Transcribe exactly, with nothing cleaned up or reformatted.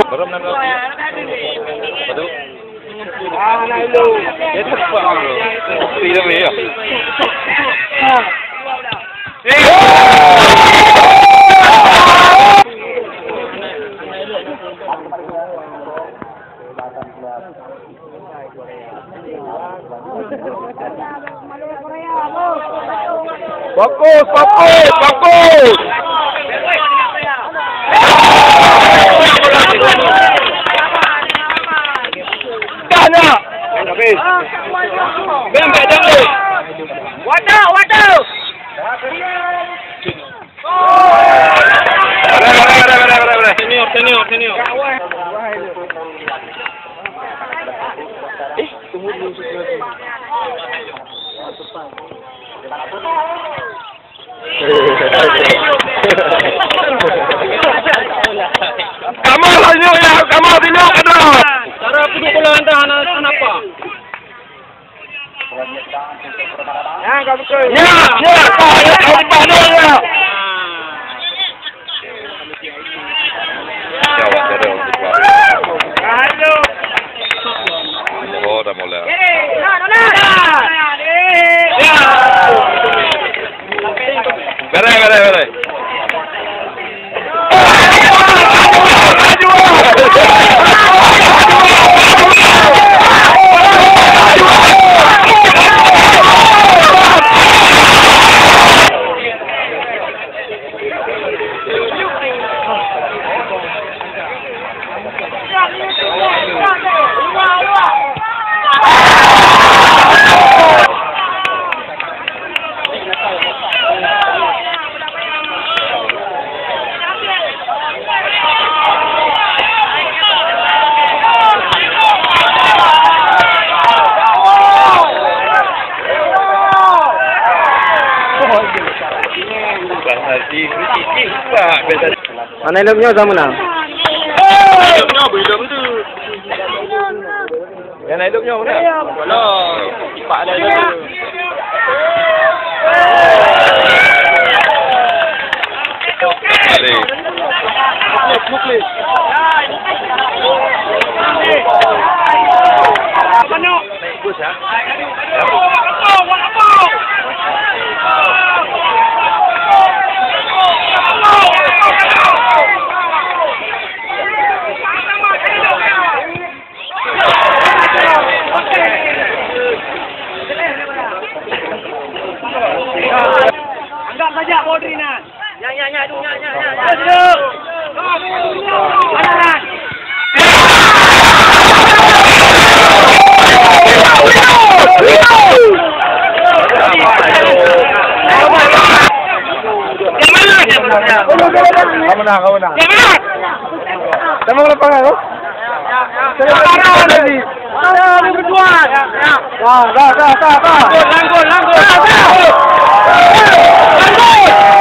Baru enam belas. Baru. Ah, nak dulu. Ya, cepat. Tidak, ya. Fokus, fokus, fokus. Dah nak. Habis. Bem, bem, bem. Waduh, waduh. Senior, senior, senior. Kamu lanjut ya, kamu sini ada. Cara duduk bola anda anak apa? Ya, ya, ya, ya, ya. Oh, dah mulai. Beres, beres, beres. Bang Haji, kritik, kritik, Pak. Biasa. Mana hidup nyoe sama menang? Hidup nyoe, hidup tu. Yang nak hidup nyoe mana? Walah, Pak ada tu. Mari. Apa nak? Bus, ha? Anggap saja boundary nan. Nyan, nyan, nyan, nyan, nyan, nyan, nyan. Kamu nak, kamu nak. Kamu nak panggil, oh? Kamu nak panggil tadi. Dah, dah, dah, dah, dah. Langgul, langgul, langgul. Langgul.